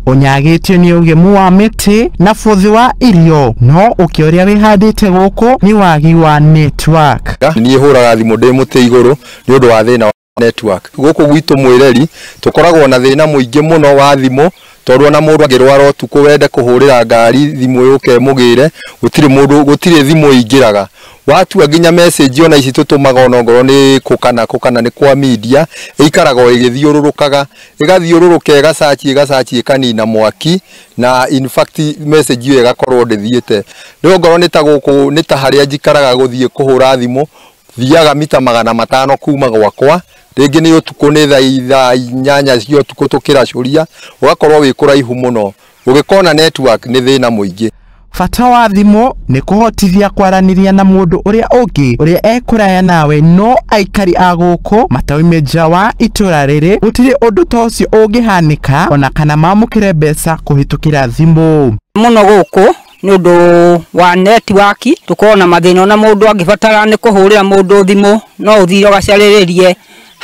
Ũnyagĩtio nĩ ũgemu wa mĩtĩ na bũthi wa irio, no ũkĩ ũrĩa wĩhandĩte gũkũ nĩ wagi wa network. Niĩ hũraga thimũ ndĩ mũtĩ igũrũ nĩ ũndũ wa thĩna wa network. Gũkũ gwitũ Mwĩreri tũkoragwo na thĩna mũingĩ mũno wa thimũ, tondũ ona mũndũ angĩrwara ũtukũ wende kũhũrĩra ngari thimũ yũke ĩmũgĩre, gũtirĩ mũndũ, gũtirĩ thimũ ĩingĩraga. Watua nginya message ona ici tũtũmaga ona ongorwo nĩ kũ kana kũ kana nĩ kwa media, ĩikaraga o ĩgĩthiũrũrũkaga, ĩgathiũrũrũka ĩgacaci ĩgacaci ĩkanina mwaki, na in fact message ĩyo ĩgakorwo ndĩthiĩte. Rĩu ongorwo nĩ ta gũkũ, nĩ ta harĩa njikaraga gũthiĩ kũhũra thimũ, thiaga mita 500 kuma gwakwa, rĩngĩ nĩ ũtukũ nĩ thaa 8 cia ũtukũ tũkĩracũria, ũgakorwo wĩ kũraihu mũno. Ũgĩkona network nĩ thĩna mũingĩ. Bata wa thimũ nĩ kũhotithia kwaranĩria na mũndũ ũrĩa ũngĩ ũrĩa ekũraya nawe, no aikari a gũkũ mataumĩ nja wa itũra rĩrĩ gũtirĩ ũndũ ta ũcio ũngĩhanĩka ona kana mamũkĩre mbeca kũhĩtũkĩra thimũ. Mũno gũkũ nĩ ũndũ wa network tũkorwo na mathĩna, ona mũndũ angĩbatara nĩ kũhũrĩra mũndũ thimũ no ũthiĩ ũgacarĩrĩrie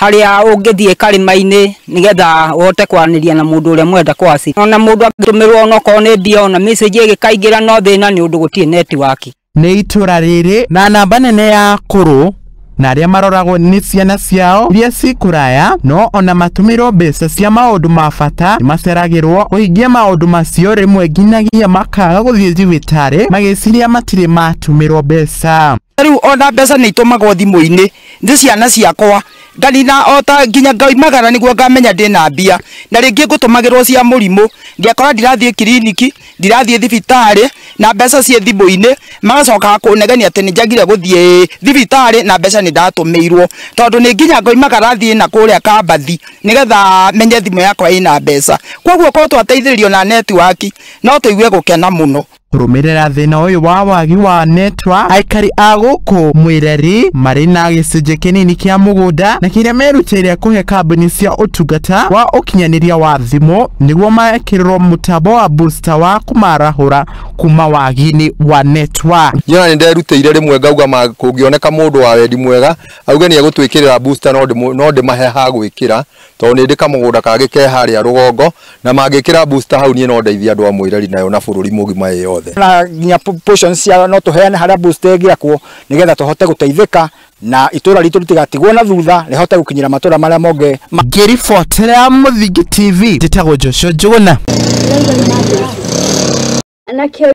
harĩa ũngĩthiĩ karĩma-inĩ nĩgetha ũhote kwaranĩria na mũndũ ũrĩa mwenda kwaci. Ona mũndũ angĩtũmĩrwo onokorwo nĩ mbia ona message ĩgĩkaingĩra no thĩna nĩ ũndũ gũtirĩ network. Nĩ itũra rĩrĩ na namba nene ya akũrũ na arĩa maroragwo nĩ ciana ciao iria ci kũraya, no ona matũmĩrwo mbeca cia maũndũ ma bata nĩmaceragĩrwo kũhingia maũndũ macio, rĩmwe nginyagia makaga gũthiĩ thibitarĩ magĩciria matirĩ matũmĩrwo mbeca. Rĩu ona mbeca nĩ itũmagwo thimũ-inĩ nĩ ciana ciakwa, nganina o ta nginya ngoimagara nĩguo ngamenya ndĩna mbia, na rĩngĩ ngũtũmagĩrwo cia mũrimũ, ngekora ndirathiĩ kiriniki, ndirathiĩ thibitarĩ na mbeca ciĩ thimũ-inĩ, magacoka kũnegenia atĩ nĩ njagire gũthiĩ thibitarĩ na mbeca nĩ ndatũmĩirwo, tondũ nĩ nginya ngoimagara thiĩ na kũrĩa kambathi nĩgetha menye thimũ yakwa ĩna mbeca. Koguo korwo twateithĩrĩrio na network no tũigue gũkena mũno. Kũrũmĩrĩra thĩna ũyũ wa wagi wa network, aikari a gũkũ Mwĩreri marĩ na gĩcunjĩ kĩnini kĩa mũgũnda na kĩrĩa merutĩire kũhe kambuni cia ũtungata wa ũkinyanĩria wa thimũ nĩguo mekĩrĩrwo mũtambo wa booster wa kũmarahũra kuma wagi-inĩ wa network. Niĩ ona nĩnderutĩire rĩmwe ngauga kũngĩoneka mũndũ wa wendi mwega auge nĩ egũtwĩkĩrĩra booster, no ndĩmahe ha gwĩkĩra, tondũ nĩ ndĩ kamũgũnda kangĩ ke harĩa rũgongo, na mangĩkĩra booster hau niĩ no ndeithie andũ a Mwĩreri nayo na bũrũri mũgima ĩ yothe. Na nginya portions cia no tũheane harĩa booster ĩngĩakwo nĩgetha tũhote gũteithĩka na itũra ritũ rĩtigatigwo na thutha, rĩhote gũkinyĩra matũra marĩa mongĩ. Ngĩribotera Mũthingi TV, njĩtagwo Joshua Njuguna. Nakĩo.